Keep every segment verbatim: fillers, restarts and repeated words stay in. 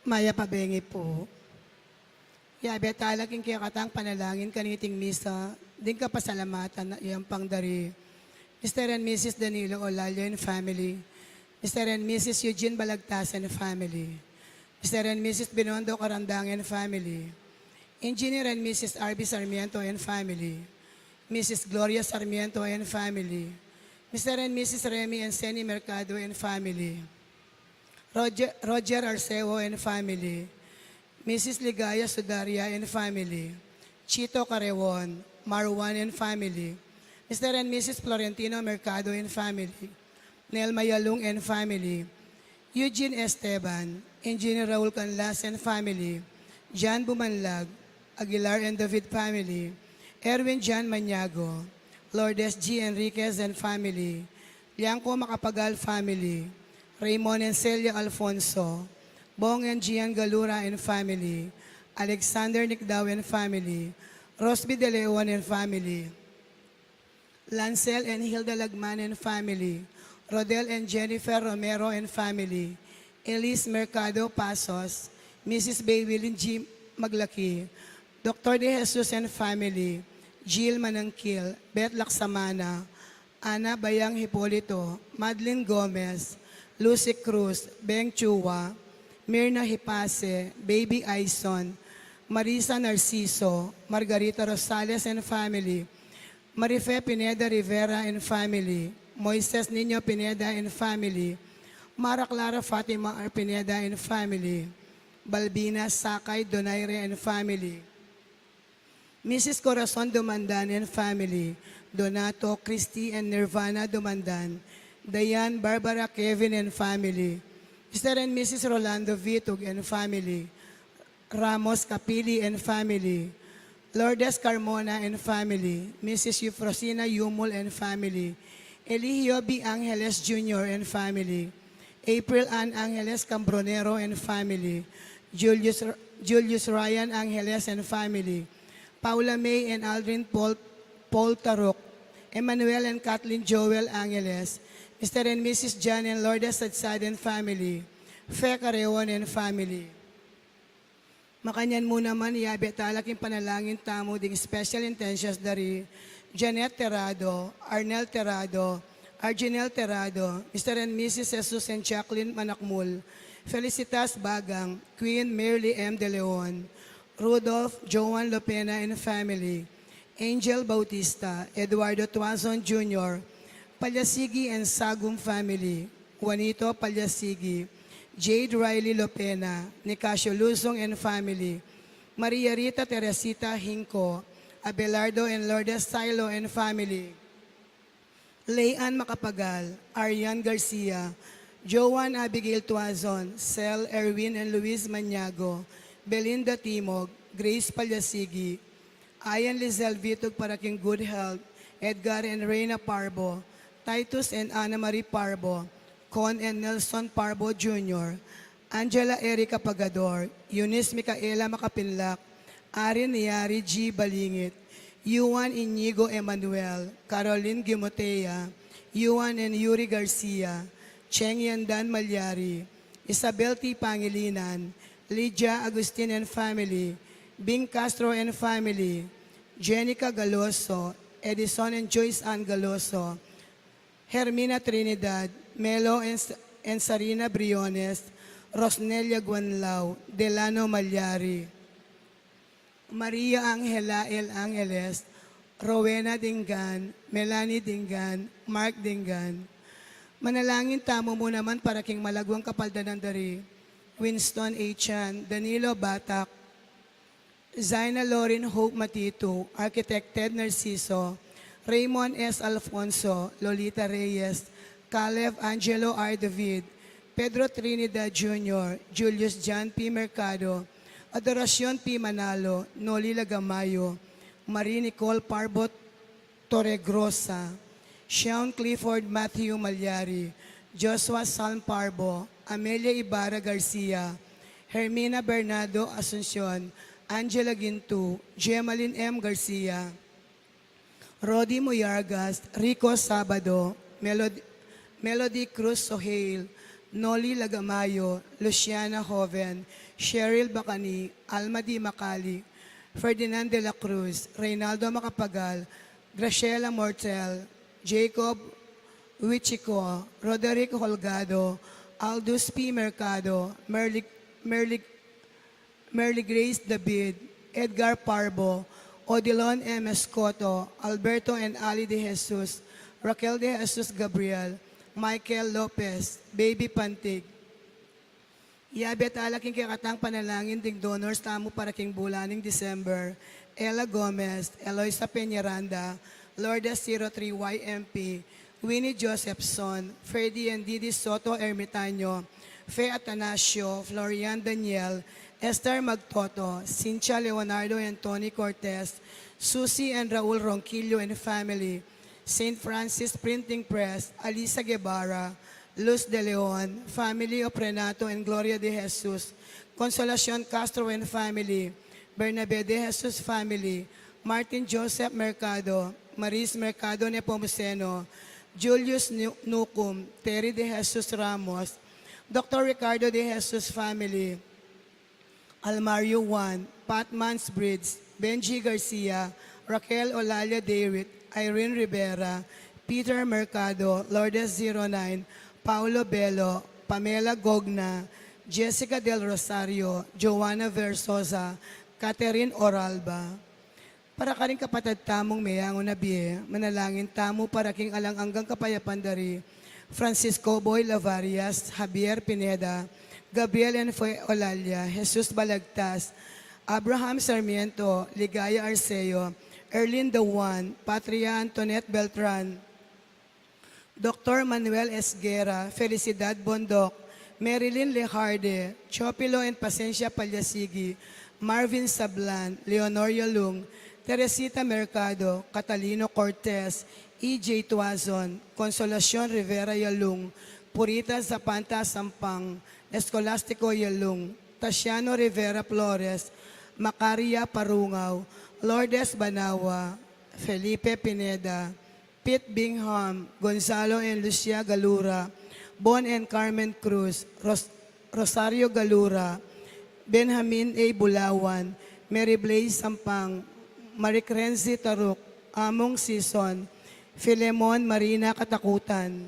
Mayap a bengi pu. Yabe tala king kekatang panalangin kaniting misa, ding kapasalamatan a yampang dari Mister and Missus Danilo Olalia and family, Mister and Missus Eugene Balagtas and family, Mister and Missus Binondo Carandang and family, Engineer and Missus R B Sarmiento and family, Missus Gloria Sarmiento and family, Mister and Missus Remy and Seni Mercado and family, Roger, Roger Arceo and family, Missus Ligaya Sudaria and family, Chito Carewon, Marwan and family, Mister and Missus Florentino Mercado and family, Nel Mayalung and family, Eugene Esteban, Engineer Raul Canlas and family, John Bumanlag, Aguilar and David family, Erwin John Maniago, Lourdes G Enriquez and family, Liangco Macapagal family, Raymond and Celia Alfonso, Bong and Gian Galura and family, Alexander Nicdao and family, Rosby De Leon and family, Lancel and Hilda Lagman and family, Rodel and Jennifer Romero and family, Elise Mercado Pasos, Missus Baywilin G Maglaki, Doctor De Jesus and family, Jill Manangkil, Beth Laksamana, Ana Bayang Hipolito, Madeline Gomez, Lucy Cruz, Beng Chua, Mirna Hipase, Baby Aison, Marisa Narciso, Margarita Rosales and family, Marife Pineda Rivera and family, Moises Niño Pineda and family, Mara Clara Fatima R Pineda and family, Balbina Sakay Donaire and family, Missus Corazon Dumandan and family, Donato, Christy and Nirvana Dumandan, Diane, Barbara, Kevin and family, Mister and Missus Rolando Vitug and family, Ramos Capili and family, Lourdes Carmona and family, Missus Eufrosina Yumul and family, Eligio B Angeles Junior and family, April Ann Angeles Cambronero and family, Julius, Julius Ryan Angeles and family, Paula May and Aldrin Paul, Paul Taruk, Emmanuel and Kathleen Joel Angeles, Mister and Missus John and Lourdes Sadsad and family, Fe Carreon and family. Makanyan mu naman, yabe tala king panalangin tamu ding special intentions dari Janet Terrado, Arnel Terrado, Arginel Terrado, Mister and Missus Jesus and Jacqueline Manakmul, Felicitas Bagang, Queen Merly M. De Leon, Rudolph Joan Lopena and family, Angel Bautista, Eduardo Tuazon Junior, Palyasigi and Sagum family, Juanito Palyasigi, Jade Riley Lopena, Nicasio Luzon and family, Maria Rita Teresita Hinco, Abelardo and Lourdes Silo and family, Leanne Macapagal, Arian Garcia, Joan Abigail Tuazon, Cel Erwin and Luis Maniago, Belinda Timog, Grace Palyasigi, Ian Lizelle Vitug para king good health, Edgar and Reina Parbo, Titus and Ana Marie Parbo, Con and Nelson Parbo Junior, Angela Erica Pagador, Eunice Micaela Macapinlac, Arin Yari G Balingit, Yuan Inigo Emmanuel, Caroline Gimotea, Yuan and Yuri Garcia, Cheng Yandan Malyari, Isabel T Pangilinan, Lydia Agustin and family, Bing Castro and family, Jenica Galoso, Edison and Joyce Ann Galoso, Hermina Trinidad, Melo and, and Sarina Briones, Rosnelia Guanlao, Delano Malyari, Maria Angela L Angeles, Rowena Dingan, Melanie Dingan, Mark Dingan. Manalangin tamu mu naman para king malagwang kapaldanan dari Winston A Chan, Danilo Batak, Zaina Lorin Hope Matitu, Architect Ted Narciso, Raymond S Alfonso, Lolita Reyes, Caleb Angelo R David, Pedro Trinidad Junior, Julius John P Mercado, Adoracion P Manalo, Noli Lagamayo, Marie Nicole Parbot Torregrosa, Sean Clifford Matthew Malyari, Joshua Salm Parbo, Amelia Ibarra Garcia, Hermina Bernardo Asuncion, Angela Gintu, Gemaline M Garcia, Rodi Muyargas, Rico Sabado, Melod-, Melody Cruz Sohail, Noli Lagamayo, Luciana Joven, Cheryl Bacani, Alma D. Macali, Ferdinand de la Cruz, Reynaldo Macapagal, Graciela Mortel, Jacob Wichiko, Roderick Holgado, Aldous P. Mercado, Merly, Merly, Merly Grace David, Edgar Parbo, Odilon M. Escoto, Alberto and Ali de Jesus, Raquel de Jesus Gabriel, Michael Lopez, Baby Pantig. Yabe tala king kekatang panalangin ding donors tamu para king bulan ning December: Ella Gomez, Eloisa Peñaranda, Lourdes zero three Y M P, Winnie Josephson, Ferdy and Didi Soto Ermitaño, Fe Atanasio, Florian Daniel, Esther Magtoto, Cynthia Leonardo and Tony Cortez, Susie and Raul Ronquillo and family, Saint Francis Printing Press, Alisa Guevara, Luz de Leon, family of Renato and Gloria de Jesus, Consolacion Castro and family, Bernabe de Jesus family, Martin Joseph Mercado, Maris Mercado Nepomuceno, Julius Nu-, Nucum, Terry de Jesus Ramos, Doctor Ricardo de Jesus family, Almario Juan, Pat Mansbridge, Benji Garcia, Raquel Olalia David, Irene Rivera, Peter Mercado, Lourdes zero nine, Paulo Bello, Pamela Gogna, Jessica Del Rosario, Joanna Versosa, Catherine Oralba. Para karing kapatad tamung meyangu na bie, manalangin tamu para king alang anggang kapayapan da ri Francisco Boy Lavarias, Javier Pineda, Gabriel and Fe Olalia, Jesus Balagtas, Abraham Sarmiento, Ligaya Arceo, Erlinda Juan, Patria Antoinette Beltran, Doctor Manuel Esguerra, Felicidad Bondoc, Marilyn Lejarde, Chopilo and Pasencia Palyasigi, Marvin Sablan, Leonor Yalung, Teresita Mercado, Catalino Cortez, E J Tuazon, Consolacion Rivera Yalung, Purita Zapanta Sampang, Escolastico Yalung, Tasiano Rivera Flores, Macaria Parungao, Lourdes Banawa, Felipe Pineda, Pete Bingham, Gonzalo and Lucia Galura, Bon and Carmen Cruz, Ros-, Rosario Galura, Benjamin A. Bulawan, Mary Blaze Sampang, Marie Crenzy Taruk, Among Sison, Filemon Marina Katakutan,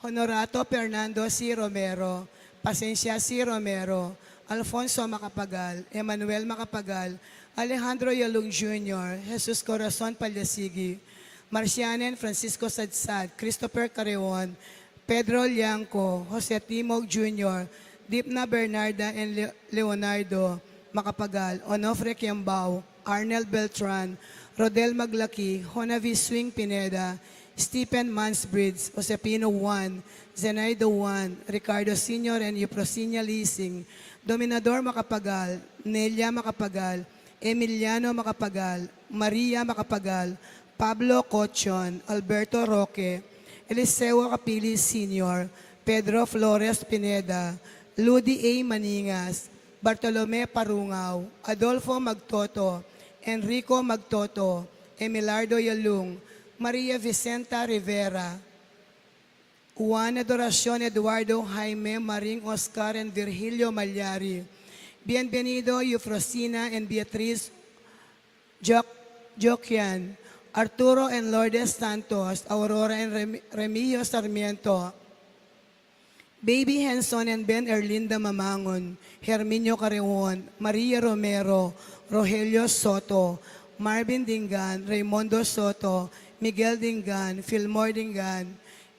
Honorato Fernando C. Romero, Pasencia C. Romero, Alfonso Macapagal, Emmanuel Macapagal, Alejandro Yalung Junior, Jesus Corazon Palyasigi, Marciana and Francisco Sadsad, Christopher Careon, Pedro Lianco, Jose Timog Junior, Dipna Bernarda and Le-, Leonardo Macapagal, Onofre Kiambao, Arnel Beltran, Rodel Maglaki, Honavi Swing Pineda, Stephen Mansbridge, Josepino Juan, Zenaido Juan, Ricardo Senior and Eufrosina Lising, Dominador Macapagal, Nelia Macapagal, Emiliano Macapagal, Maria Macapagal, Pablo Cochon, Alberto Roque, Eliseo Capili Senior, Pedro Flores Pineda, Ludi A. Maningas, Bartolome Parungao, Adolfo Magtoto, Enrico Magtoto, Emilardo Yalung, Maria Vicenta Rivera, Juan Adoracion, Eduardo Jaime, Maring Oscar and Virgilio Malyari, Bienvenido, Eufrosina and Beatriz Joc-, Jocian, Arturo and Lourdes Santos, Aurora and Rem-, Remigio Sarmiento, Baby Henson and Ben Erlinda Mamangon, Herminio Careon, Maria Romero, Rogelio Soto, Marvin Dingan, Raymundo Soto, Miguel Dingan, Filmor Dingan,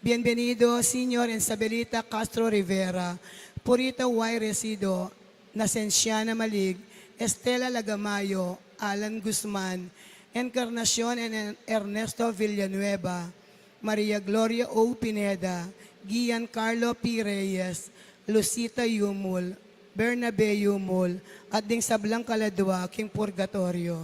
Bienvenido Senior and Isabelita Castro Rivera, Purita Y. Resido, Nasenciana Malig, Estela Lagamayo, Alan Guzman, Encarnacion and En-, Ernesto Villanueva, Maria Gloria O. Pineda, Giancarlo P. Reyes, Lucita Yumul, Bernabe Yumul, at ding sablang kaladwa king purgatorio.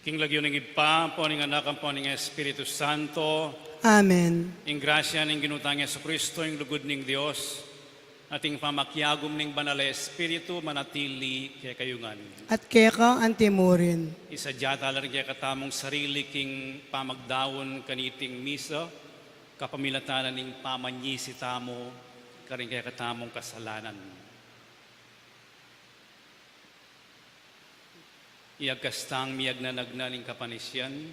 King lagyu ning Ibpa, ampo ning Anak, ampo ning Espiritu Santo. Amen. Ing grasya ning Ginu tang Jesucristo, ing lugud ning Dios, at ing pamakiagum ning Banal a Espiritu manatili kekayu ngan. At keka antimurin. Isadya tala ring kekatamung sarili king pamagdaun kaniting misa, kapamilatan na ning pamanyisi tamu karing kekatamung kasalanan. Iyagkas tang miyagnanagna ning kapanisian.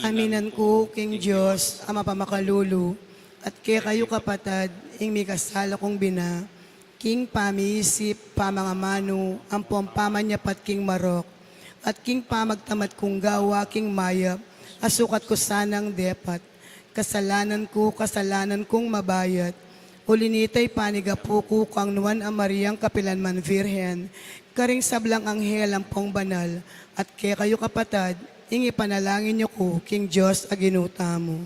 Aminan ku king Dios a mapamakalulu, at kekayu kapatad, ing mikasala kung bina, king pamiisip, pamangamanu, ampong pamanyapat king marok, at king pamagtamad kung gawa king mayap, a sukat ku sanang depat. Kasalanan ku, kasalanan kung mabayat. Uli nita, ipanigapu ku kang Nuan a Mariang kapilan man Virgen, karing sablang anghel ampong banal, at kekayu kapatad, ing ipanalangin yu ku king Dios a Ginu tamu.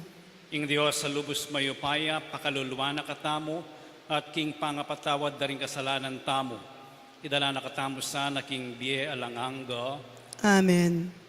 Ing Dios a lubus mayupaya, pakaluluan na katamu, at king pangapatawad da ring kasalanan tamu, idala na katamu sana king bie alang angga. Amen.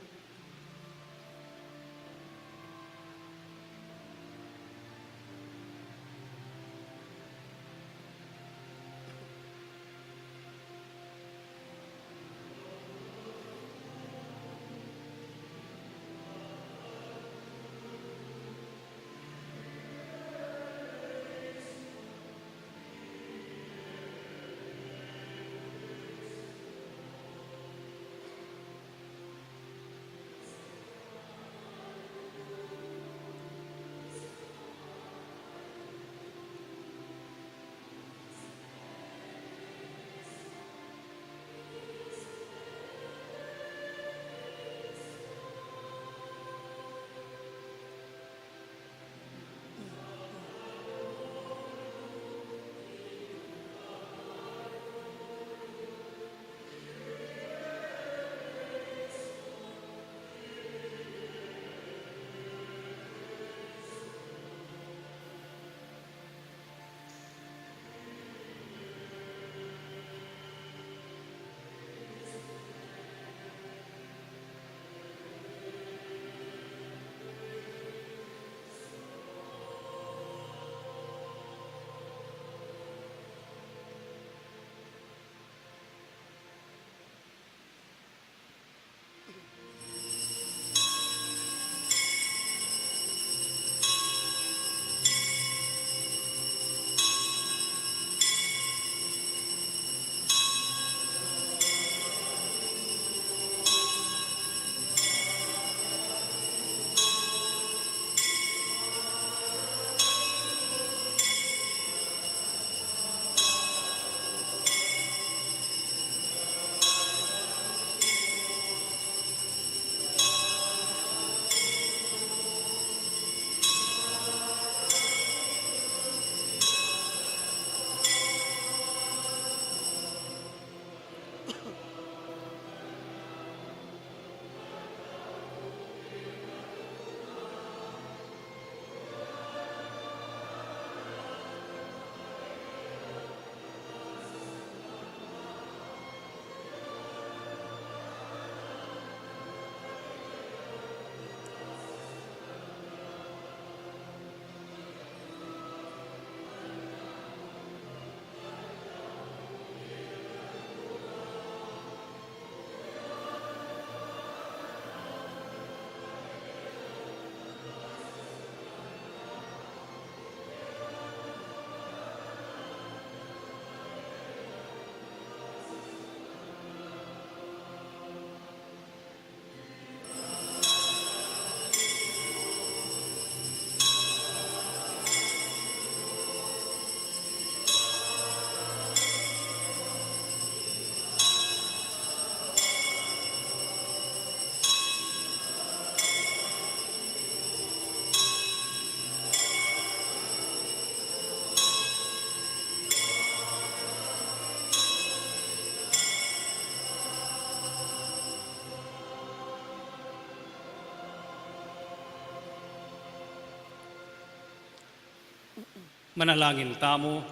Manalangin tamu.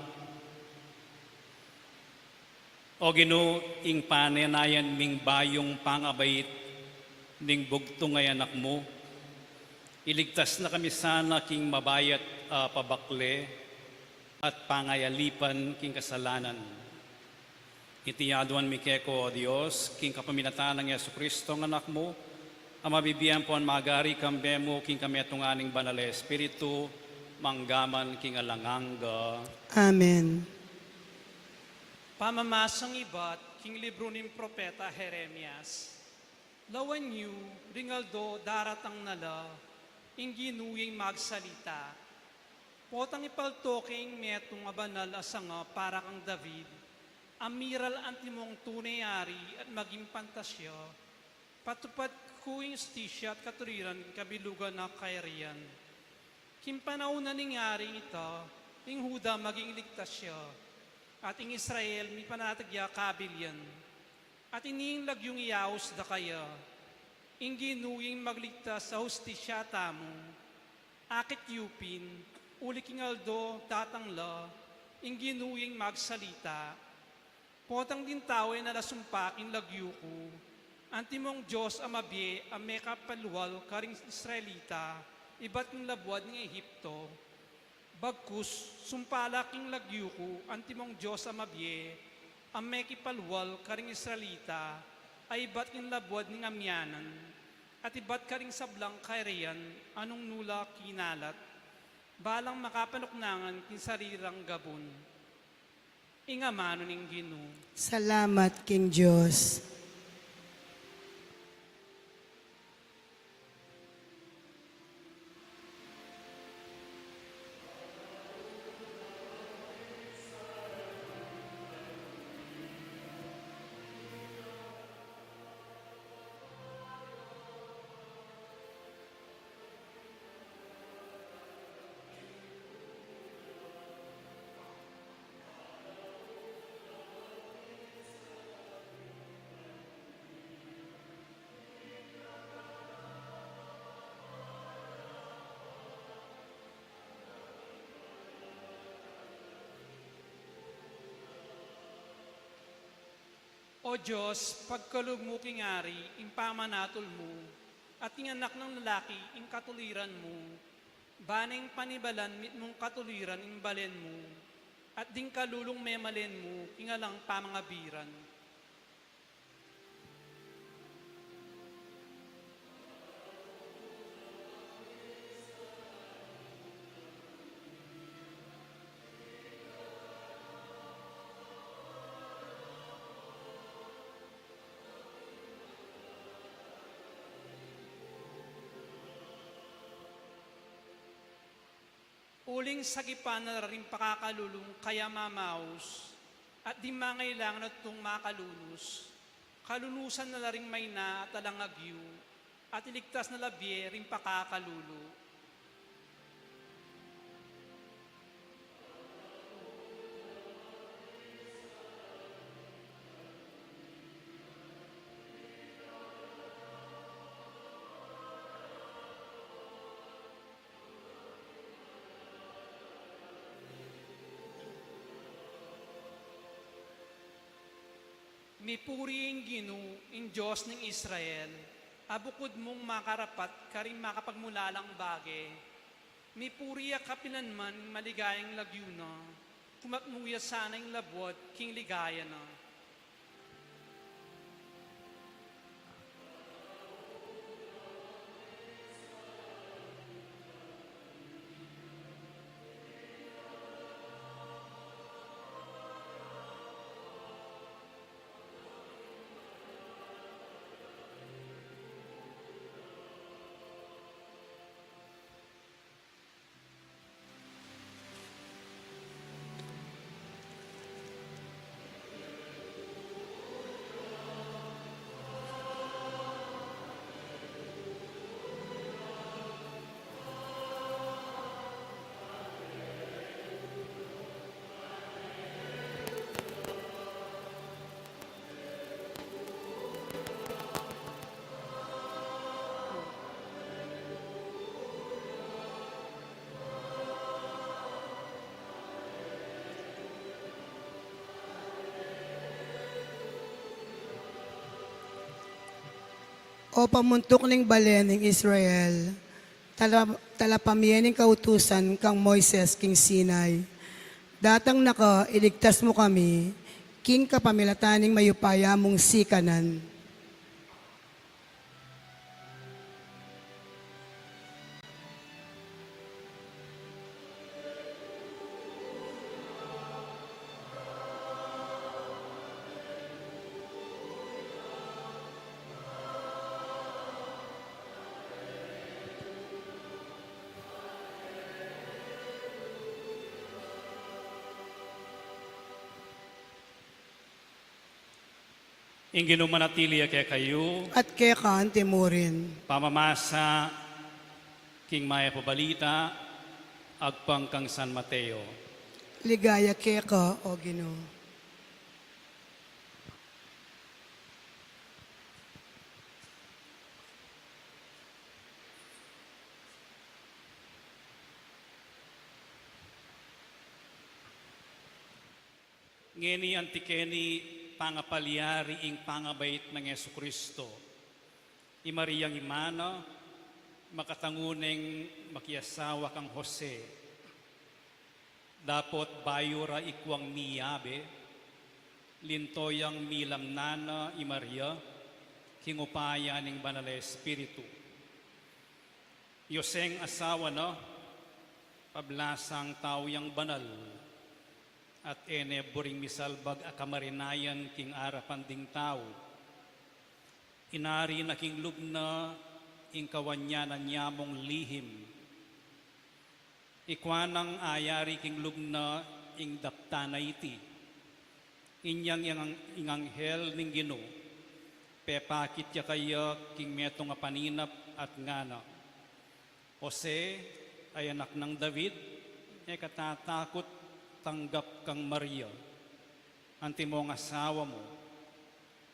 O Ginu, ing pananayan ming bayung pangabait, Ning bugtung a Anak mu, iligtas na kami sana king mabayat a pabakle at pangayalipan king kasalanan. Iti aduan mi keka, O Dios, king kapamilatan nang Jesucristo a Anak mu, a mabibie ampon magari kambe mu king kametungan ning Banal a Espiritu, mangga man king alang angga. Amen. Pamamasang ibat king libru ning propeta Jeremias. Lawan yu, ring aldo daratang na la, ing Ginu yang magsalita. Potang ipalto ke ing metung a banal a sanga para kang David, a miral antimong tune a ari at maging pantasya, patupad ku ing hustisya at katuliran king kabilugan na kayarian. King panaun na ning aring ita, ing Juda maging ligtas ya, at ing Israel mipanatag ya kabilyan. At ini ing lagyung iaus da kaya, ing Ginu yang magligtas a hustisya tamu. Akit yu pin, uli king aldo datang la, ing Ginu yang magsalita. Potang ding tau e na la sumpa king lagyu ku, antimong Dios a mabie a mekipalwal karing Israelita ibat king labuad ning Egipto. Bagkus, sumpa la king lagyu ku, antimong Dios a mabie a mekipalwal karing Israelita a ibat king labuad ning amianan, at ibat karing sablang kayarian a nung nu la kinalat, balang makapanuknangan king sarili rang gabun. Ing amanu ning Ginu. Salamat king Dios. O Dios, pagkalub mu king ari ing pamanatul mu, at ing anak nang lalaki ing katuliran mu, bane ing panibalan mitmung katuliran ing balen mu, at ding kalulung memalen mu king alang pamangabiran. Uling sagipan na la ring pakakalulung kaya mamaus, at ding mangailangan a tutung makalunus, kalunusan na la ring maina at alang agyu, at iligtas na la bie ring pakakalulu. Mipuri ing Ginu, ing Dios ning Israel, a bukud mung makarapat karing makapagmulalang bage. Mipuri ya kapilanman ing maligayang lagyu na, kumapnu ya sana ing labuad king ligaya na. O pamuntuk ning bale ning Israel, tala-, talapamye ning kautusan kang Moises king Sinai. Datang na ka, iligtas mu kami, king kapamilatan ning mayupaya mung sikanan. Ing Ginu manatili ya kekayu. At keka antimurin. Pamamasa king Mayap a Balita agpang kang San Mateo. Ligaya keka, O Ginu. Ngeni anti keni pangapalyari ing pangabait nang Jesucristo. I Mariang ima na, makatangu neng makiasawa kang Jose. Dapot bayu ra ikuang miyabe, linto yang milamnan na i Maria, king upaya ning Banal a Espiritu. I Joseng asawa na, pablasang tau yang banal, at e ne buring misalbag a kamarinayan king arapan ding tau. Inari na king lub na ing kawanyanan ya mung lihim. Ikua nang ayari king lub na ing daptan a iti. Inyang ing, ing anghel ning Ginu, pepakit ya kaya king metung a paninap at ngana, Jose, a anak nang David, e ka tatakut tanggap kang Maria, antimong asawa mu,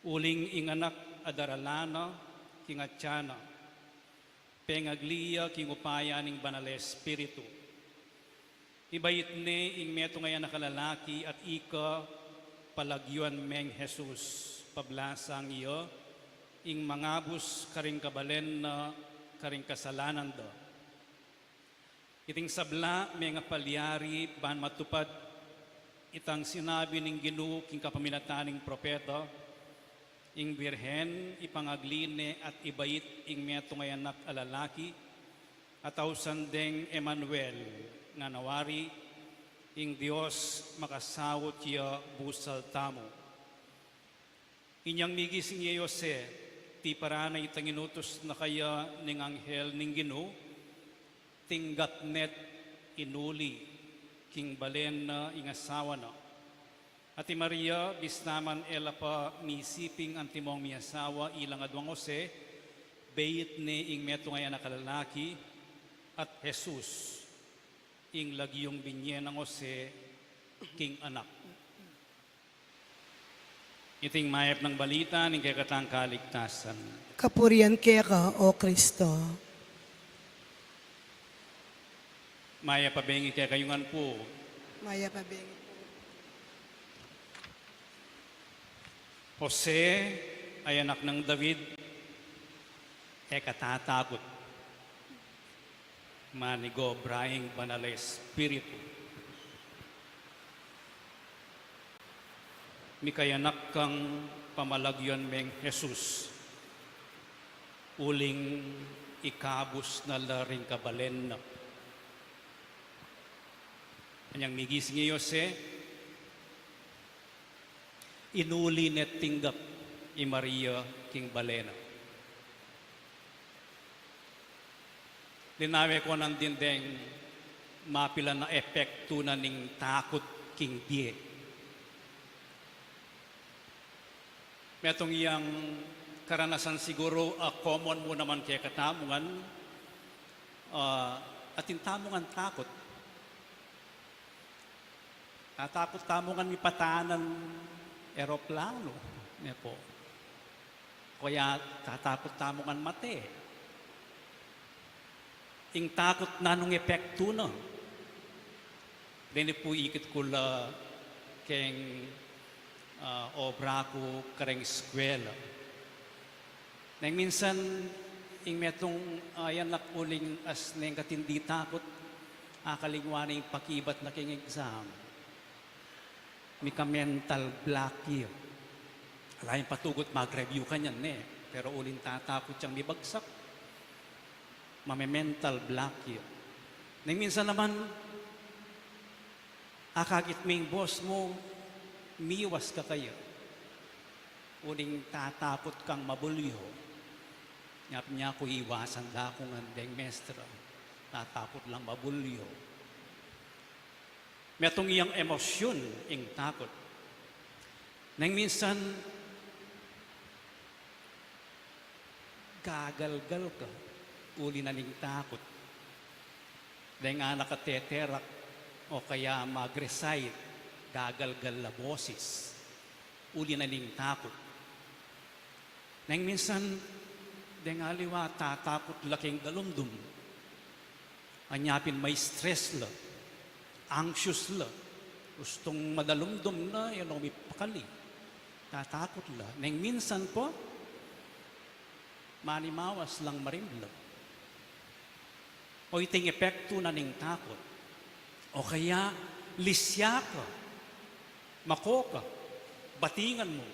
uling ing anak a daralan na king atian na, pengagli ya king upaya ning Banal a Espiritu. Ibait ne ing metung a anak a lalaki at ika palagyuan meng Jesus, pablasang iya ing mangabus karing kabalen na karing kasalanan da. Iting sabla mengapalyari ban matupad itang sinabi ning Ginu king kapamilatan ning propeta, ing Birhen ipangagli ne at ibait ing metung a anak a lalaki, at ausan deng Emmanuel, ngana wari, ing Dios makasaut ya busal tamu. Inyang migising ya i Jose, tiparan na itang inutus na kaya ning anghel ning Ginu, tinggap ne't inuli king balen na ing asawa na. At i Maria, bista man e la pa misiping antimong miasawa ilang aduang Jose, beit ne ing metung a anak a lalaki, at Jesus, ing lagyung binye nang Jose king anak. Iting mayap nang balita ning kekatang kaligtasan. Kapurian keka, O Kristo. Mayap a bengi kekayu ngan pu. Mayap a bengi pu. Jose, a anak nang David, e ka tatakut. Manigobra ing Banal a Espiritu. Mikayanak kang pamalagyuan meng Jesus, uling ikabus na la ring kabalen na. Anyang migising i Jose, inuli ne't tinggap i Maria king balen na. Linawe ko nandin deng mapilan a epektu na ning takut king bie. Metung yang karanasan siguru a common mu naman kekatamu ngan, ah, atin tamu ngan takut. Tatakut tamu ngan mipatanan eroplano, ne pu. O kaya tatakut tamu ngan mate. Ing takut nanung epektu na. Deni pu ikit ku la keng, ah, obra ku kareng eskwela. Neng minsan, ing metung a anak uling asne ing katindi takut, akalingwan ne ing pakibat na king exam. Mika-mental block ya. Ala yang patugut mag-review kanyan ne, pero uling tatakut yang mibagsak, mame-mental block ya. Neng minsan naman, akakit me ing boss mu, miwas ka kaya. Uling tatakut kang mabulyu. Nyap nya ku iwasan da ku ngan deng mestra. Tatakut lang mabulyu. Metung yang emosyun ing takut. Neng minsan, gagalgal ka, uli na ning takut. Deng anak a teterak, o kaya mag-recite, gagalgal la boses, uli na ning takut. Neng minsan, deng aliwa tatakut la king dalumdum. Anya pin ma-stress la, anxious la, gustung madalumdum na, e no mipakali. Tatakut la. Neng minsan pa, manimawas lang marimla. O iting epektu na ning takut. O kaya, lisya ka, mako ka, batingan mu.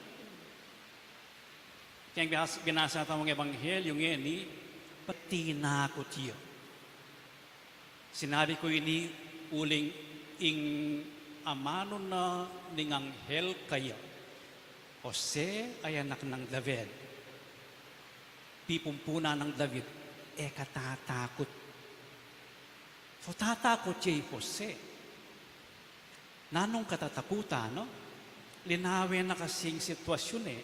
Keng binas-, binasa tamung ebanghelyu ngeni, patinakut ya. Sinabi ku ini uling ing amanu na ning anghel kaya, Jose a anak nang David, pipumpunan nang David, e ka tatakut. So tatakut ya i Jose. Nanung katatakutan, no? Linawe na kasi ing sitwasyun e.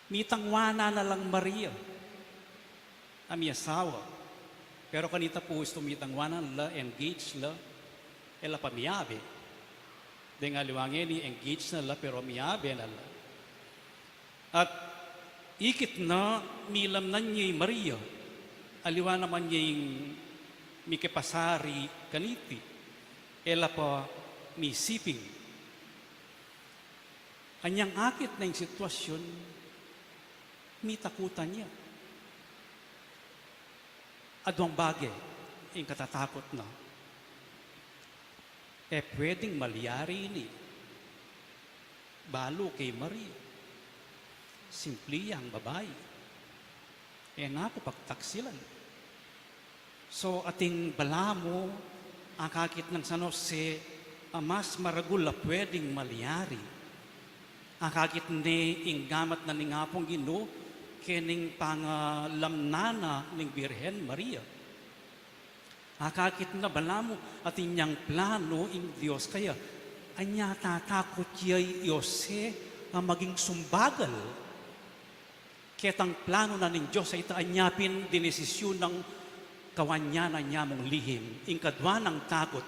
Mitangwanan na lang Maria a miasawa. Pero kanita pu istu mitangwanan la, engage la, e la pa miyabe. Deng aliwa ngeni, engage na la, pero miyabe na la. At ikit na, milamnan ya i Maria. Aliwa naman ya ing mikipasari kaniti. E la pa misiping. Anyang akit na ing sitwasyun, mitakutan ya. Aduang bage ing katatakut na. E pwedeng malyari ini. Balu kay Maria. Simpli yang babai. E na ku pagtaksilan. So, ating balamu, akakit nang San Jose a mas maragul a pwedeng malyari. Akakit ne ing gamat na ning Apung Ginu, keng pangalamnan na ning Birhen Maria. Akakit na balamu, atin yang planu ing Dios kaya. Anya tatakut ya i Jose a maging sumbagal. Ketang planu na ning Dios a ita, anya pin dinesisyun nang kawan ya na nya mung lihim, ing kadua nang takut.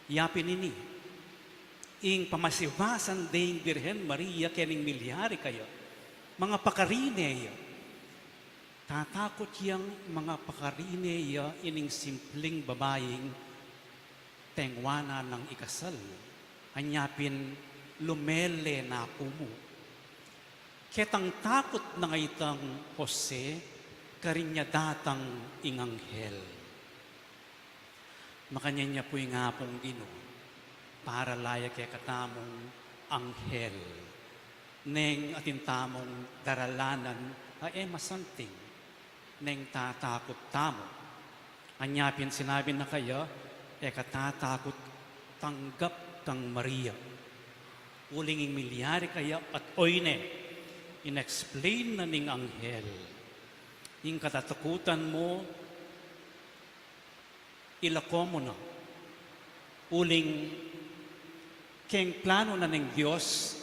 Ya pin ini, ing pamasiwasan deng Birhen Maria keng milyari kaya, mangapakarine ya. Tatakut yang mangapakarine ya ining simpling babaing tengwanan nang ikasal, anya pin lumele na ku mu. Ketang takut na nga itang Jose, karin ya datang ing anghel. Makanyan ya pu ing Apung Ginu, parala ya kekatamung anghel. Neng atin tamung daralanan a e masanting, neng tatakut tamu. Anya pin sinabi na kaya, e ka tatakut, tanggap kang Maria. Uling ing milyari kaya at oy ne, in-explain na ning anghel. Ing katatakutan mu, ilako mu na. Uling keng planu na ning Dios,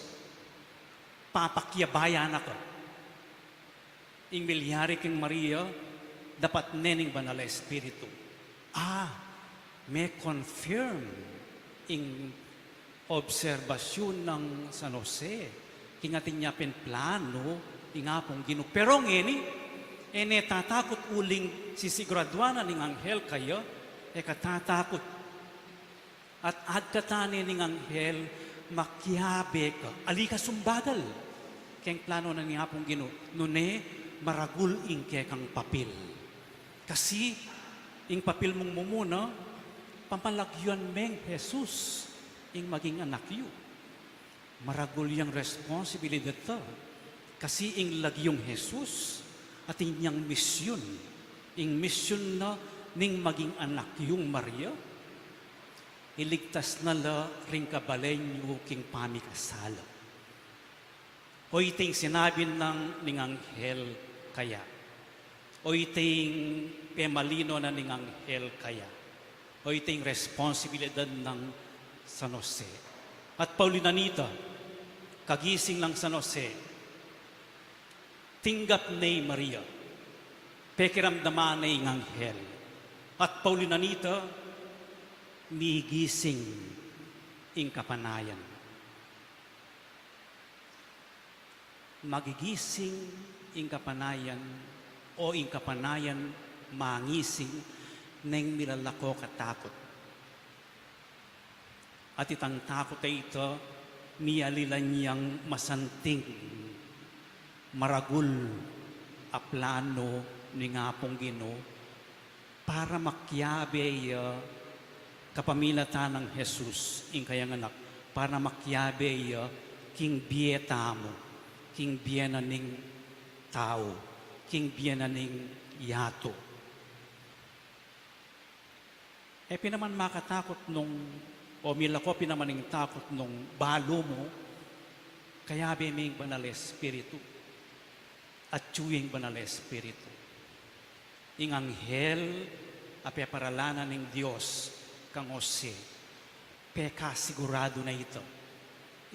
papakyabayan na ka. Ing milyari keng Maria, dapat ne ning Banal a Espiritu. Ah, me-confirm ing obserbasyun nang San Jose, king atin ya pin planu ing Apung Ginu. Pero ngeni, e ne tatakut uling sisiguraduan na ning anghel kaya, e ka tatakut. At adkatan ne ning anghel, makiabe ka, ali ka sumbagal. keng plano na ning Apung Ginu, nune maragul ing kekang papil. Kasi ing papil mung mumuna, pamalagyuan meng Jesus ing maging anak yu. Maragul yang responsibilidad ta. Kasi ing lagyung Jesus, atin yang misyun, ing misyun na ning maging anak yung Maria, iligtas na la ring kabalen yu king pamikasala. O iting sinabi nang ning anghel kaya. O iting pemalino na ning anghel kaya. O iting responsibilidad nang San Jose. At pauli na nita, kagising nang San Jose, tinggap ne i Maria, pekiramdaman ne ing anghel. At pauli na nita, migising ing kapanayan. Magigising ing kapanayan, o ing kapanayan mangising neng milalako katakut. At itang takut a ita, mialilan yang masanting, maragul a plano ning Apung Ginu, para makiabe ya kapamilatan nang Jesus, ing kayang anak, para makiabe ya king bie tamu, king bie na ning tau, king bie na ning yatu. E pin naman makatakut nung, o milako pin naman ing takut nung balu mu, kayabe me ing Banal Espiritu. Atyu ya ing Banal Espiritu. Ing anghel a peparalanan ning Dios kang Jose, pekasiguradu na ita,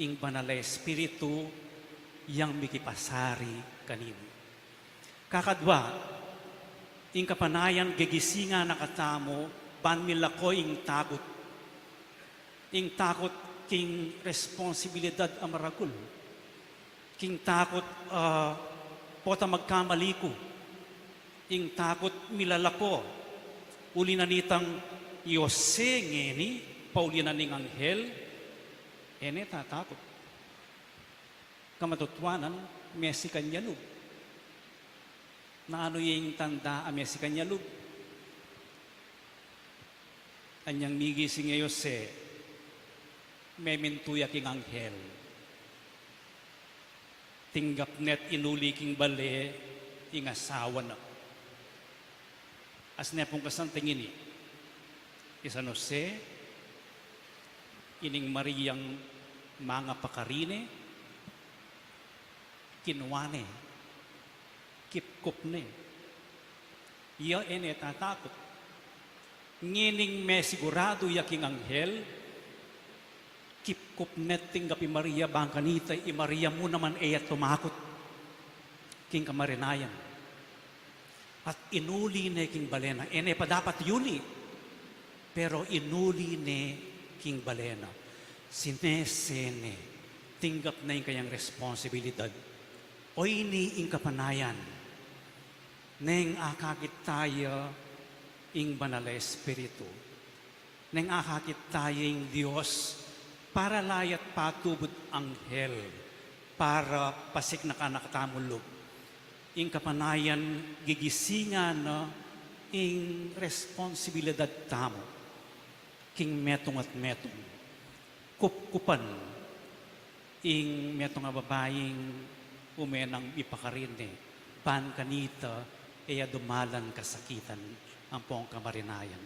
ing Banal a Espiritu yang mikipasari kanini. Kakadwa, ing kapanayan gegisingan na katamu ban milako ing takut. Ing takut king responsibilidad a maragul. King takut, ah, pota magkamali ku. Ing takut milalako. Uli na nitang i Jose ngeni, pauli na ning anghel, e ne tatakut. Kamatutuanan, mesikan ya lub. Nanu ya ing tanda a mesikan ya lub? Anyang migising i Jose, memintu ya king anghel. Tinggap ne't inuli king bale ing asawa na. As ne pung kasanting ini, i San Jose, ining Mariang mangapakari ne, kinua ne, kipkup ne. Iya e ne tatakut. Ngening mesiguradu ya king anghel, kipkup ne't tinggap i Maria, bang kanita i Maria mu naman e ya tumakut king kamarinayan. At inuli ne king bale na, e ne pa dapat yuli, pero inuli ne king bale na. Sinese ne, tinggap ne ing kayang responsibilidad. O ini ing kapanayan, neng akakit taya ing Banal a Espiritu, neng akakit taya ing Dios, para la ya't patubud anghel, para pasiknakan na katamu lub. Ing kapanayan gigisingan na ing responsibilidad tamu king metung at metung. Kupkupan ing metung a babaing ume nang mipakari ne, ban kanita e ya dumalan kasakitan ampong kamarinayan.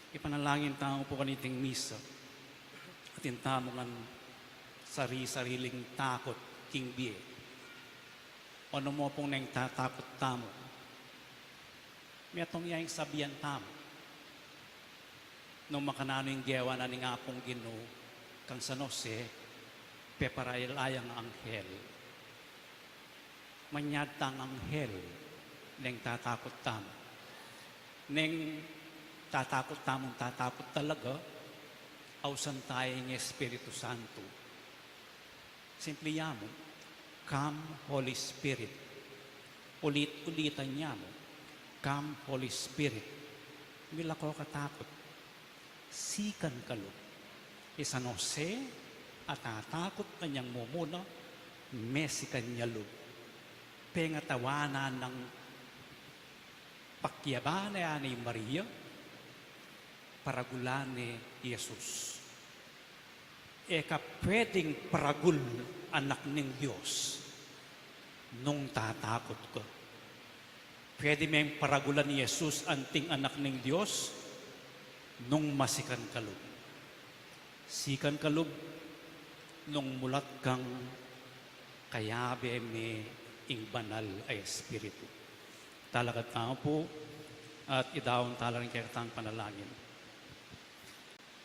Ipanalangin tamu pu kaniting misa, atin tamu ngan sari-sariling takut king bie. O nu mu pung neng tatakut tamu, metung ya ing sabian tamu. Nung makananu ing gewa na ning Apung Ginu kang San Jose, peparala yang anghel. Manyad tang anghel, neng tatakut tamu. Neng tatakut tamu, tatakut talaga, ausan taya ing Espiritu Santo. Simpli ya mu, "Come, Holy Spirit." Ulit-ulitan ya mu, "Come, Holy Spirit." Milako ka takut. Sikan ka lub. I San Jose, a tatakut anyang mumuna, Mesikan ya lub. Pengatawanan nang pakiaban ne i Maria, paragulan ne i Jesus. E ka pwedeng paragul anak ning Dios nung tatakut ka. Pwede meng paragulan i Jesus anting anak ning Dios nung masikan ka lub. Sikan ka lub nung mulat kang kayabe me ing Banal a Espiritu. Talakad tamu pu at idaun tala ring kekatang panalangin.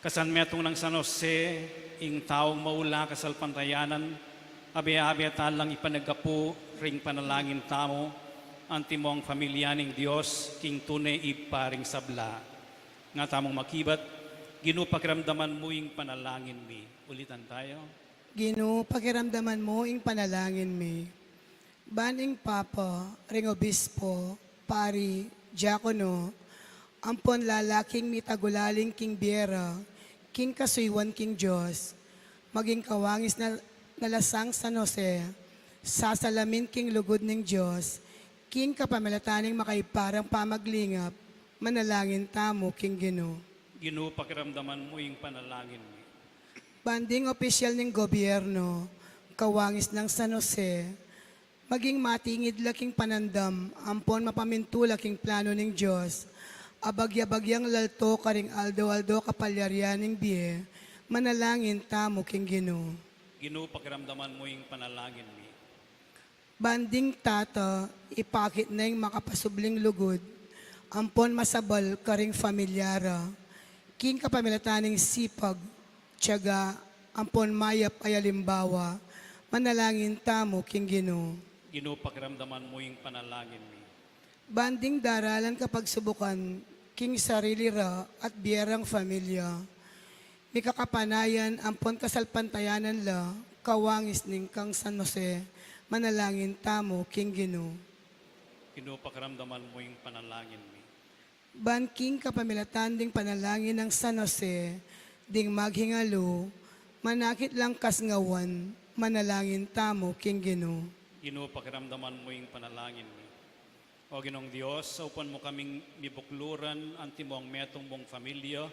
Kasanmetung nang San Jose, ing taung maula kasalpantayanan, abe-abe talang ipanagkapu ring panalangin tamu, antimong familia ning Dios, king tune Ibpa ring sabla. Nga tamung makibat, Ginu, pakiramdaman mu ing panalangin mi. Ulitan tayo. Ginu, pakiramdaman mu ing panalangin mi. Ban ing Papa, ring Obispo, Pari, Diakono, ampon lalaking mitagulaling king bie ra, king kasuyuan king Dios, maging kawangis na, na la sang San Jose, sasalamin king lugud ning Dios, king kapamilatan ning makaiparang pamaglingap, manalangin tamu king Ginu. Ginu, pakiramdaman mu ing panalangin mi. Ban ding opisyal ning gobyerno, kawangis nang San Jose, maging matingid la king panandam, ampon mapamintu la king plano ning Dios, abagya-bagyang lalto karing aldo-aldo kapalyarian ning bie, manalangin tamu king Ginu. Ginu, pakiramdaman mu ing panalangin mi. Ban ding tata, ipakit na ing makapasubling lugud, ampon masabal karing familia ra, king kapamilatan ning sipag, tiyaga, ampon mayap a alimbawa, manalangin tamu king Ginu. Ginu, pakiramdaman mu ing panalangin mi. Ban ding daralan kapagsubukan, king sarili ra at bie rang familia, mikakapanayan ampon kasalpantayanan la, kawangis ning kang San Jose, manalangin tamu king Ginu. Ginu, pakiramdaman mu ing panalangin mi. Ban king kapamilatan ding panalangin nang San Jose, ding maghingalu, manakit lang kasngawan, manalangin tamu king Ginu. Ginu, pakiramdaman mu ing panalangin mi. O Ginung Dios, saupan mu kaming mibukluran antimong metung mung familia,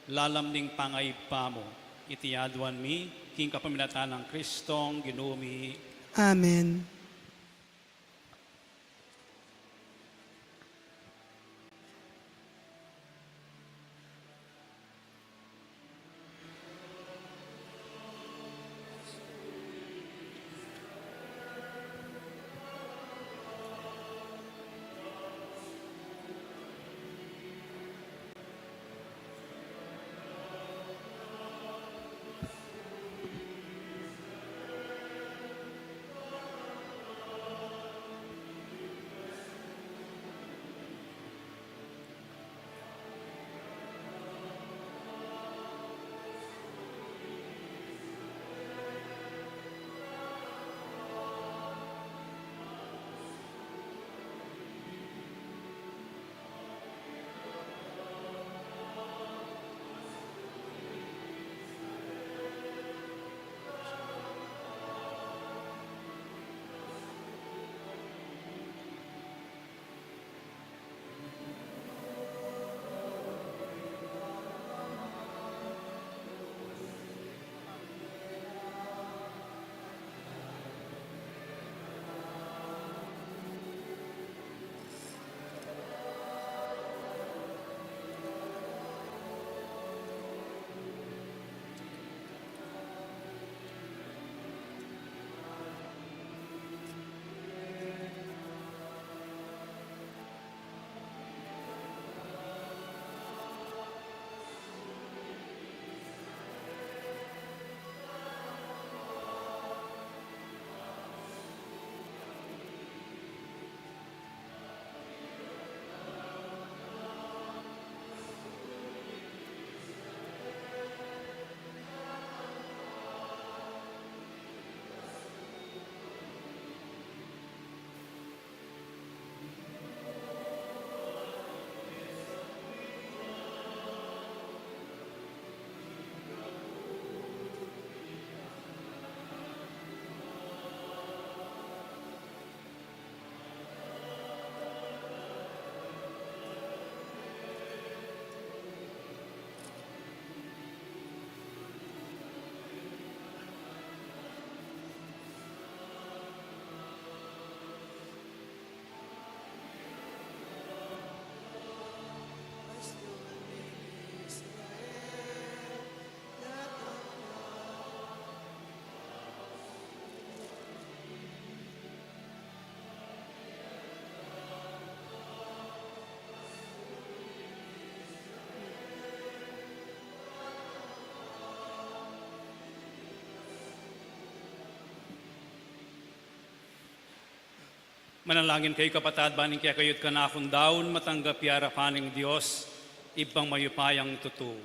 lalam ning pangaibpa mu. Iti aduan mi, king kapamilatan nang Kristong Ginu mi. Amen. Manalangin kayu, kapatad, ban ing kekayu't kanakung daun matanggap ya king arapan ning Dios, Ibpang mayupayang tutu.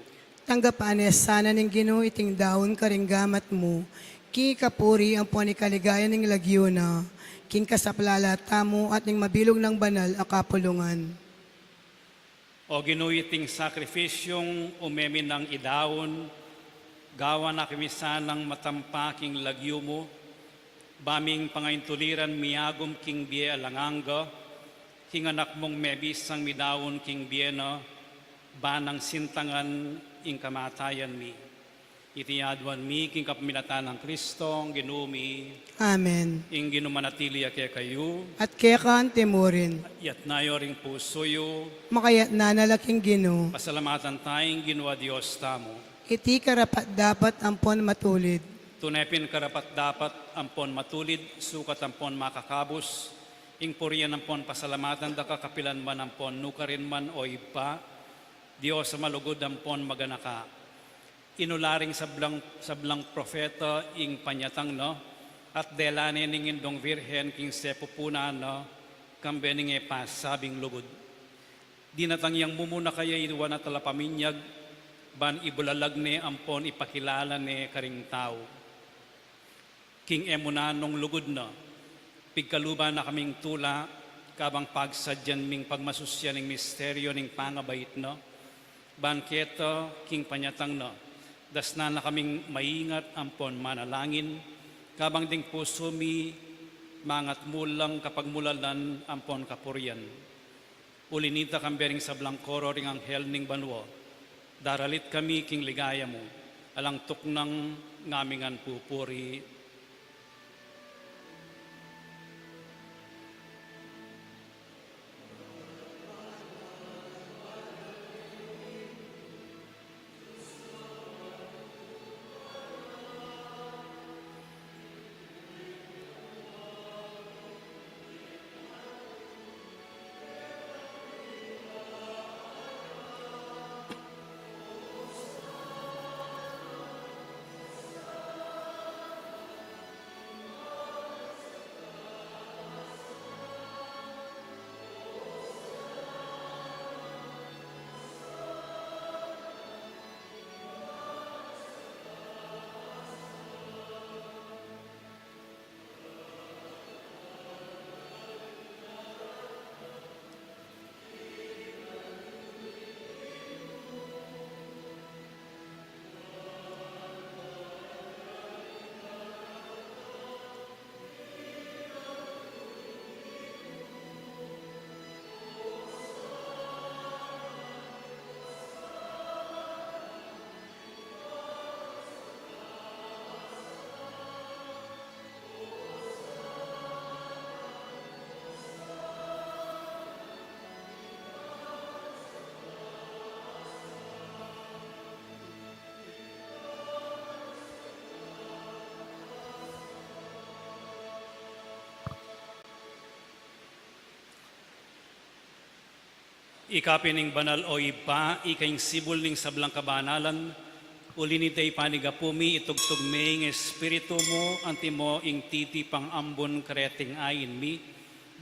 Tanggapan na sana ning Ginu iting daun karing gamat mu, king ikapuri ampon ikaligaya ning lagyu na, king kasaplalan tamu at ning mabilug nang banal a kapulungan. O Ginu, iting sakripisyung ume mi nang idaun, gawan na kami sanang matampa king lagyu mu, ba ming pangaintuliran miyagum king bie alang angga, king Anak mung mebisang midaun king bie na, ba nang sintangan ing kamatayan mi. Iti aduan mi king kapamilatan nang Kristong Ginu mi. Amen. Ing Ginu manatili ya kekayu. At keka antimurin. Yatna yu ring pusu yu. Makayatna na la king Ginu. Pasalamatan taya ing Ginu a Dios tamu. Iti karapat-dapat ampon matulid. Tune pin karapat-dapat ampon matulid, sukat ampon makakabus, ing purian ampon pasalamatan da ka kapilan man ampon nukarin man, O Ibpa, Dios a malugud ampon maganaka. Inula ring sablang, sablang propeta ing panyatang na, at dela ne ning Indung Virgen king sepupunan na, kambe ning e pasabing lugud. Dinatang yang mumuna kaya iwan a talapaminyag, ban ibulalag ne ampon ipakilala ne karing tau. King e muna nung lugud na, pigkaluban na kaming tula, kabang pagsadyan ming pagmasusyan ing misteryu ning pangabait na, ban keta king panyatang na, dasnan na kaming maingat ampon manalangin, kabang ding pusu mi mangatmu lang kapagmulalan ampon kapurian. Uli nita, kambe ring sablang koro ring anghel ning banua, daralit kami king ligaya mu, alang tuknang ngamingan pupuri. Ika pin ing banal, O Ibpa, ika ing sibul ning sablang kabanalan, uli nita ipanigapu mi, itugtug me ing Espiritu mu, antimo ing titipang ambun kareting ain mi,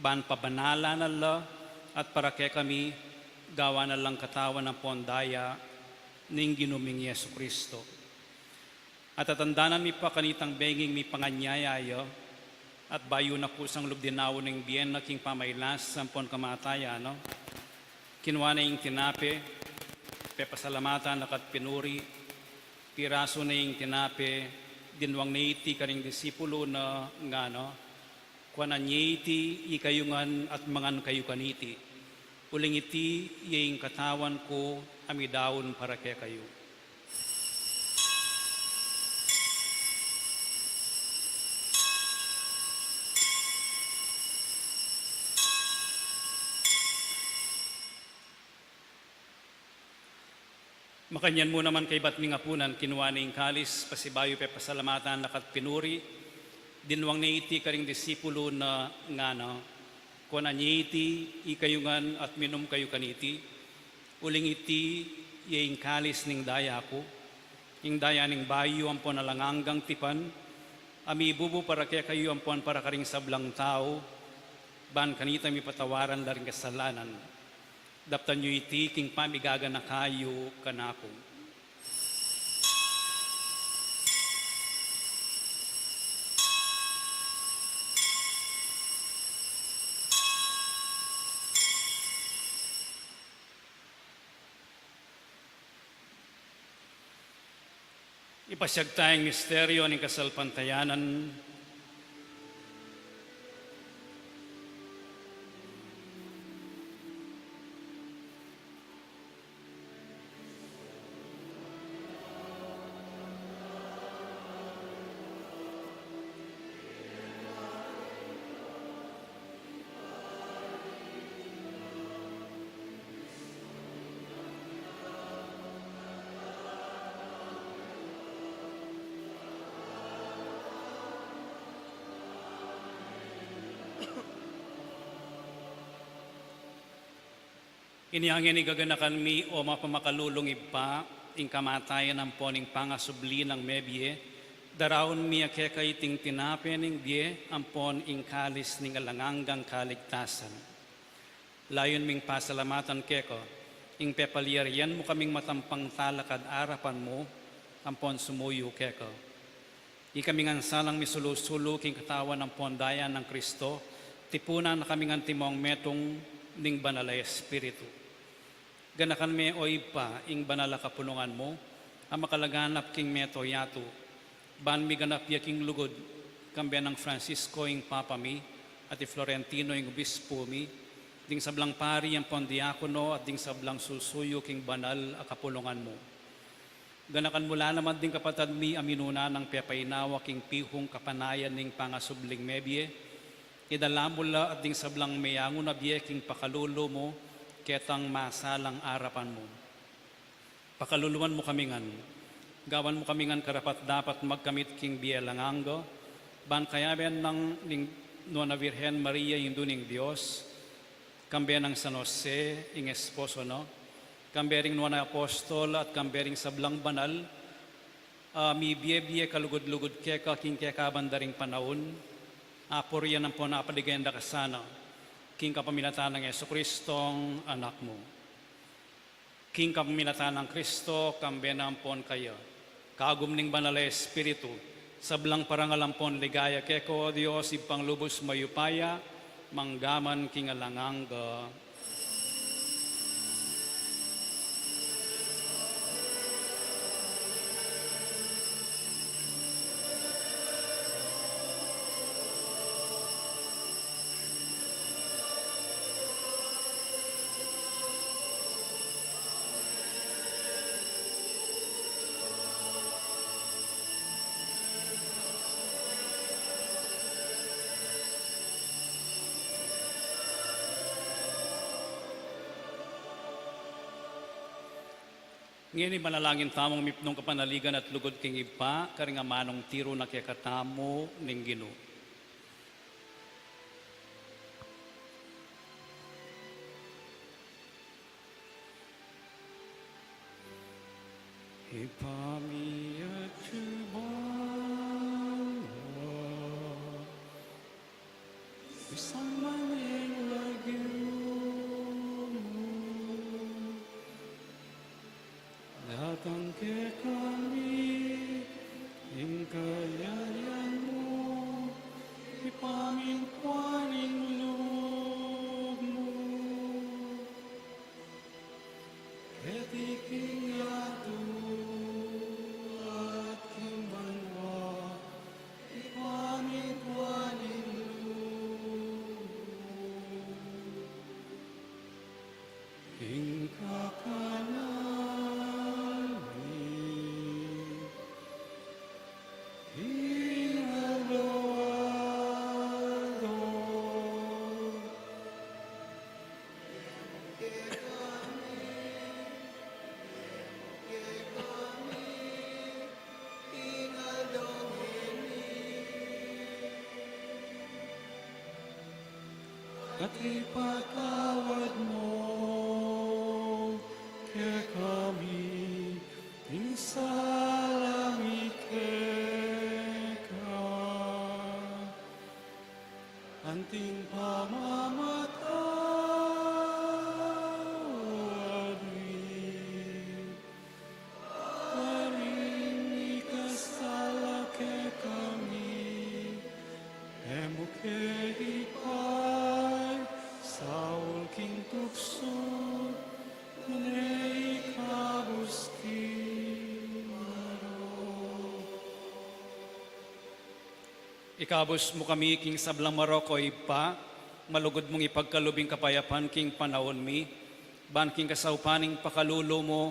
ban pabanalan na la, at para kekami, gawan na lang katawan ampon daya ning Ginu ming Jesucristo. At tatandanan mi pa kanitang benging mipanganyaya ya, at bayu na kusang lub dinaun ing bie na king pamailas ampon kamatayan na, kinua ne ing tinape, pepasalamatan na ka't pinuri, pirasu ne ing tinape, dinwang ne iti karing disipulu na, ngana, Kuanan ye iti ikayu ngan at mangan kayu kaniti. Uling iti ya ing katawan ku a midaun para kekayu. Makanyan mu naman kaybat ning apunan, kinua ne ing kalis, pasibayu pepasalamatan na ka't pinuri, dinwang ne iti karing disipulu na, ngana, Kuanan ye iti ikayu ngan at minum kayu kaniti, uling iti ya ing kalis ning daya ku, ing daya ning bayu ampon alang anggang tipan, a mibubu para kekayu ampon para karing sablang tau, ban kanita mipatawaran la ring kasalanan. Daptan yu iti king pamigaganaka yu kanaku. Ipasiag taya ing misteryo ning kasalpantayanan. Inya ngeni gaganakan mi, o mapamakalulung Ibpa, ing kamatayan ampon ing pangasubli nang mebie, daraun mi keka iting tinape ning bie ampon ing kalis ning alang anggang kaligtasan. Layun ming pasalamatan keka ing pepalyarian mu kaming matampang talakad arapan mu ampon sumuyu keka. Ikami ngan sanang misulu-sulu king katawan ampon daya nang Kristo, tipunan na kami ngan timong metung ning Banal a Espiritu. Ganakan me, o Ibpa, ing banal a kapulungan mu a makalaganap king mabilug a yatu, ban miganap ya king lugud, kambe nang Francisco ing Papa mi, at i Florentino ing Obispo mi, ding sablang pari ampon diakono, at ding sablang susuyu king banal a kapulungan mu. Ganakan mu la naman ding kapatad mi a minuna nang pepainawa king pihung kapanayan ning pangasubling mebie, idala mu la at ding sablang meyangu na bie king pakalulu mu, ketang masalang arapan mu. Pakaluluan mu kami ngan, gawan mu kami ngan karapat-dapat magkamit king bie alang angga, ban kayabe nang ning Nuan a Virgen Maria, Indu ning Dios, kambe nang San Jose, ing esposo na, kambe ring nuan a apostol, at kambe ring sablang banal a mibie-bie kalugud-lugud keka king kekaban da ring panaun, apurian ampon apaligayan da ka sana, king kapamilatan nang Jesucristong Anak mu. King kapamilatan nang Kristo, kambe na ampon kaya, kagum ning Banal a Espiritu, sablang parangal ampon ligaya keka, o Dios, Ibpang lubus mayupaya, mangga man king alang angga. Ngeni manalangin tamung mipnung kapanaligan at lugud king Ibpa, karing amanung tiru na kekatamu ning Ginu. Ibpa mi, atsu ka banua, misamban ya ing lagyu mu, datang kekami ing kayarian mu, ipamingkuan ing lub mu, keti king yatu at king banua, ipamingkuan ing lub mu. Ing kakanan mi king aldo-aldo, at ipatawad mu kekami ing sala mi keka, anting pamam Ikabus mu kami king sablang marok, o Ibpa, malugud mung ipagkalub ing kapayapan king panaun mi, ban king kasaupan ning pakalulu mu,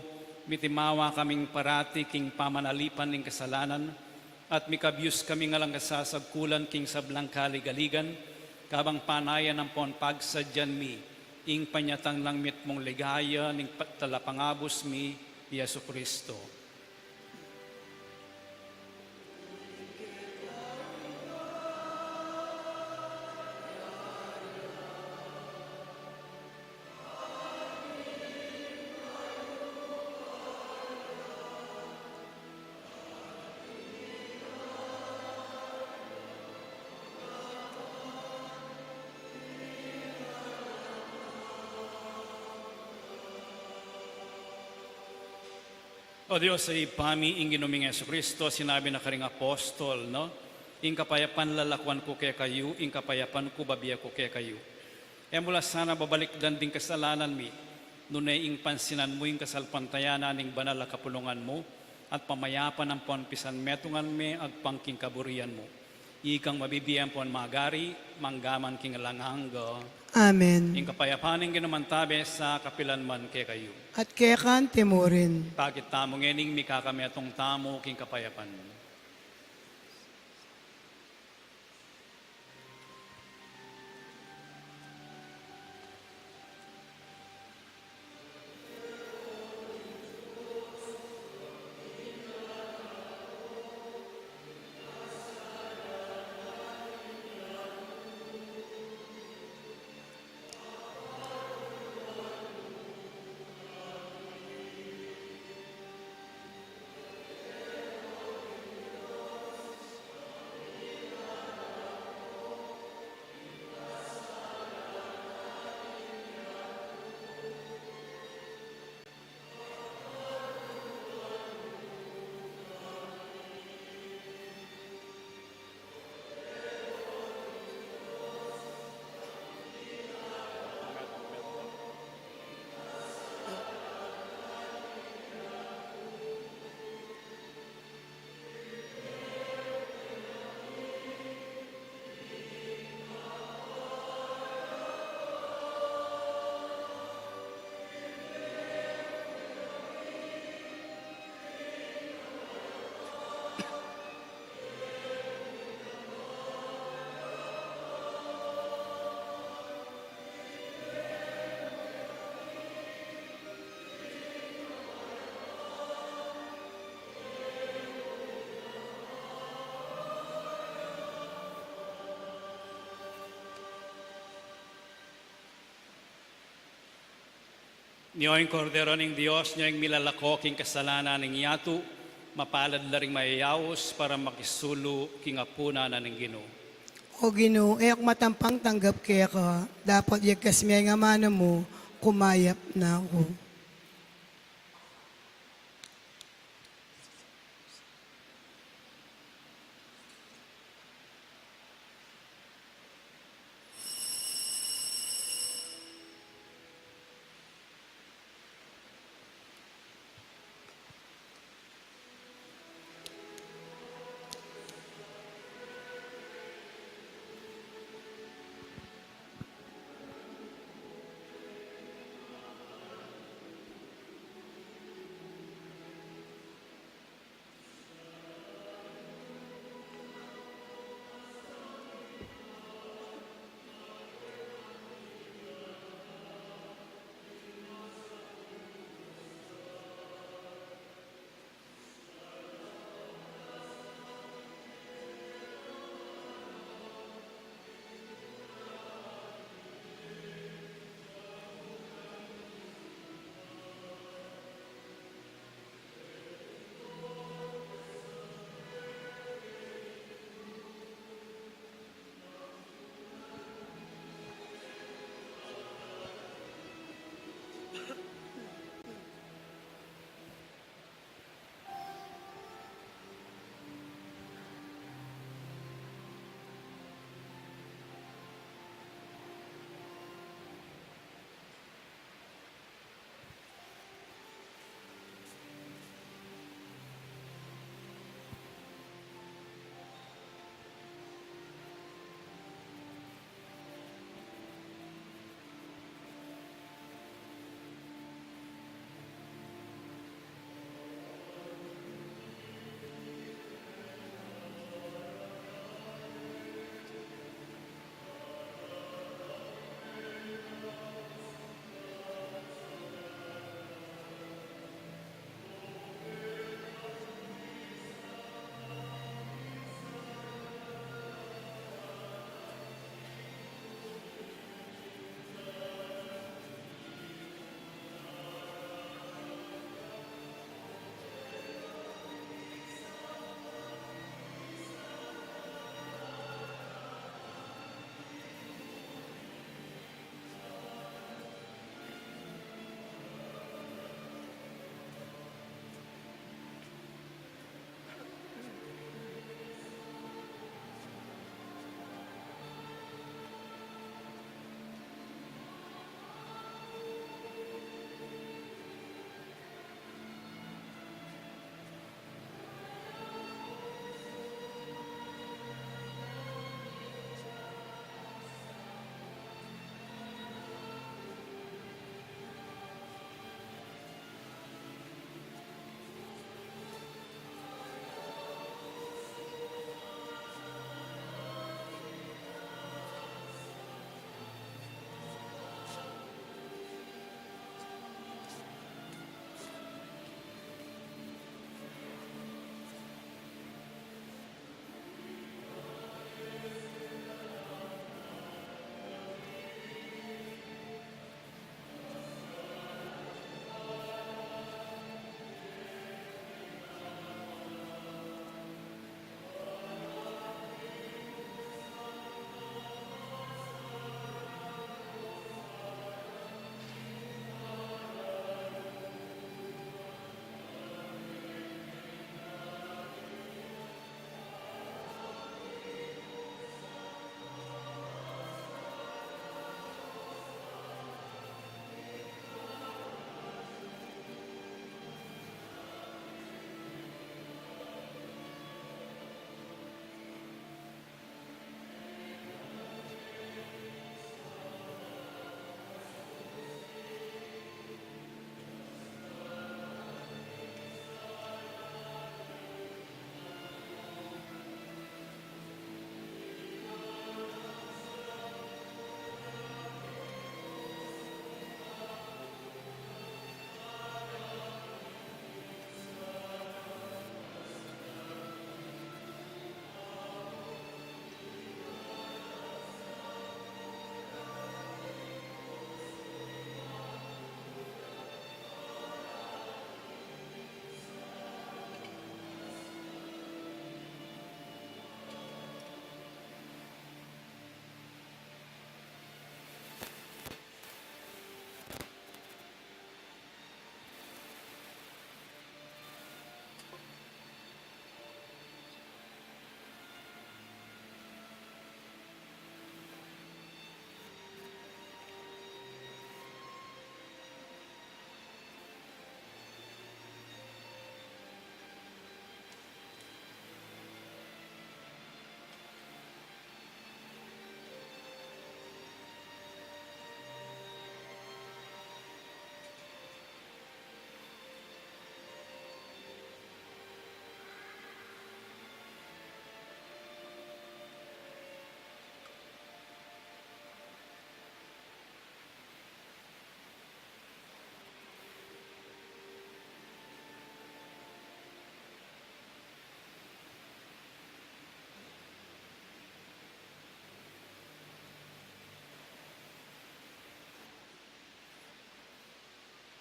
mitimawa kaming parati king pamanalipan ning kasalanan, at mikabyus kami ngan lang kasasagkulan king sablang kaligaligan, kabang panayan ampon pagsadyan mi ing panyatang nang mitmung ligaya ning pa-, Talapangabus mi, Jesucristo. O Dios a Ibpa mi, ing Ginu ming Jesucristo, sinabi na karing apostol, no? Ing kapayapan lalakuan ku kekayu, ing kapayapan ku babie ku kekayu. E mu la sana babalikdan ding kasalanan mi, nune ing pansinan mu ing kasalpantayanan ning banal a kapulungan mu, at pamayapan ampon pisanmetungan me agpang king kaburian mu. Ikang mabibie ampon magari, mangga man king alang angga. Amen. Ing kapayapan ning Ginu mantabe sa kapilan man kekayu. At keka anti mu rin. Pakit tamu ngening mikakametung tamu king kapayapan. Nyo ing Kordero ning Dios, nyo ing milalako king kasalanan ning yatu, mapalad la ring mayayaus para makisulu king apunan na ning Ginu. O Ginu, e ku matampang tanggap keka, dapot yagkas me ing amanu mu, kumayap na ku.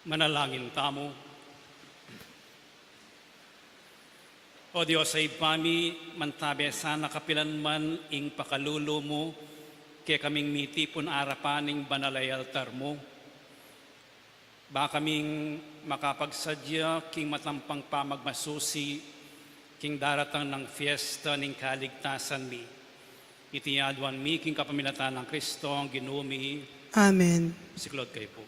Manalangin tamu. O Dios a Ibpa mi, mantabe sana kapilan man ing pakalulu mu kekaming mitipun arapan ning banal a altar mu, ba kaming makapagsadya king matampang pamagmasusi king daratang nang fiesta ning kaligtasan mi. Iti aduan mi king kapamilatan nang Kristong Ginu mi. Amen. Siklaud kayu pu.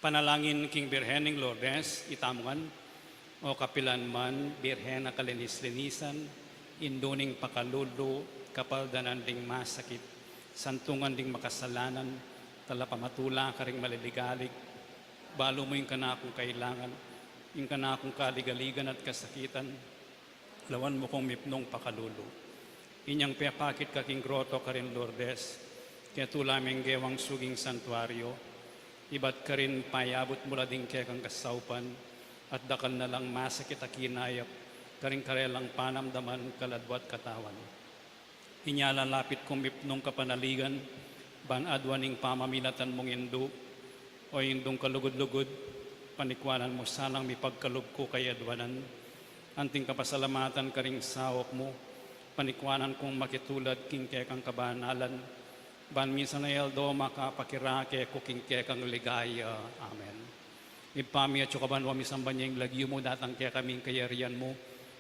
Panalangin king Birhen ning Lourdes, itamu ngan. O kapilan man, Birhen a kalinis-linisan, indu ning pakalulu, kapaldanan ding masakit, santungan ding makasalanan, talapamatula karing maliligalig, balu mu ing kanakung kailangan, ing kanakung kaligaligan at kasakitan, lawan mu kung mipnung pakalulu. Inyang pepakit ka king groto karin Lourdes, ketula meng gewang suging santuario, ibat karin payabut mu la ding kekang kasaupan, at dakal na lang masakit a kinayap, karing karelang panamdaman, kaladwa at katawan. Inya lalapit kung mipnung kapanaligan, ban aduan ing pamamilatan mung indu, o indung kalugud-lugud, panikwanan mu sanang mipagkalub ku kay aduanan. Anting kapasalamatan karing saup mu, panikwanan kung makitulad king kekang kabanalan, ban misan a aldo makapakirake ku king kekang ligaya. Amen. Ibpa mi atsu ka banua, misamban ya ing lagyu mu, datang kekami ing kayarian mu,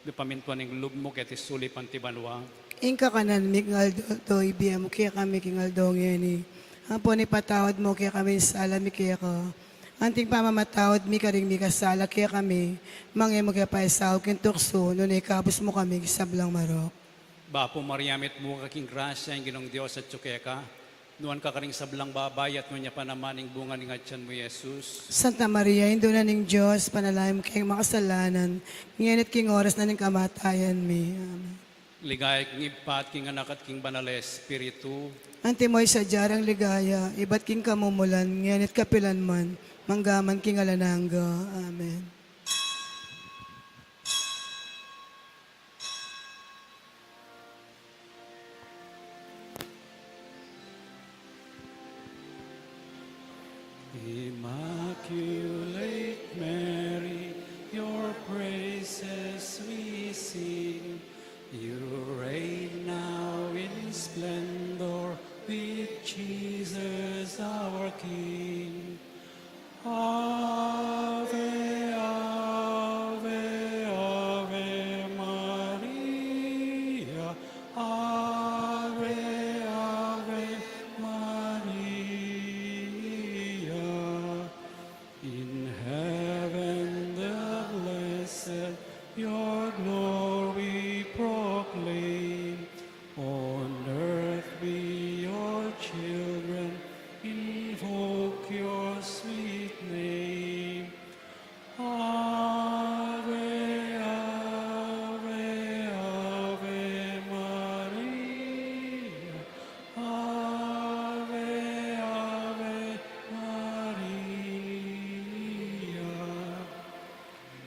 mipamintuan ing lub mu keti sulip anti banua. Ing kakanan mi king aldo-aldo ibie mu kekami king aldo ngeni. Ampon ipatawad mu kekami ing sala mi keka, anting pamamatawad mi karing mikasala kekami. Manga e mu ke paisaul king tuksu, nune ikabus mu kami king sablang marok. Bapu Maria, mitmu ka king grasya, ing Ginung Dios atsu keka. Nuan ka karing sablang babai, at nuan ya pa naman ing bunga ning atian mu, Jesus. Santa Maria, Indu na ning Dios, ipanalangin mu keng makasalanan, ngeni at king oras na ning kamatayan mi. Amen. Ligaya king Ibpa, at king Anak, at king Banal a Espiritu. Antimo ing sadya rang ligaya, ibat king kamumulan, ngeni at kapilan man, mangga man king alang angga. Amen. Immaculate Mary, your praises we sing. You reign now in splendor with Jesus our King. Ave, ave, ave Maria. Ave, ave Maria. In heaven the blessed, your glory proclaim. On earth we, your children, invoke your sweet name. Ave, ave, ave Maria. Ave, ave Maria.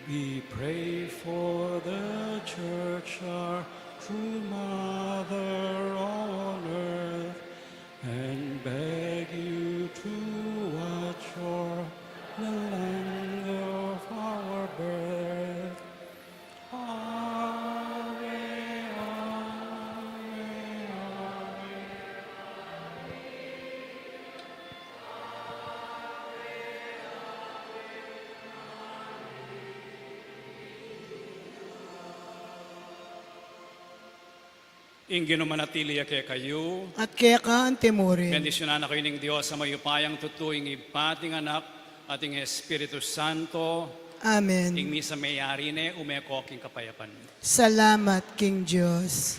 We pray for the Church, our true mother on earth, and beg you to watch o'er the land of our birth. Ave, ave, ave. Ing Ginu manatili ya kekayu. At keka antimurin. Bendisyunan na kayu ning Dios a mayupayang tutu, ing Ibpa, at ing Anak, at ing Espiritu Santo. Amen. Ing misa meyari ne, ume ko king kapayapan. Salamat king Dios.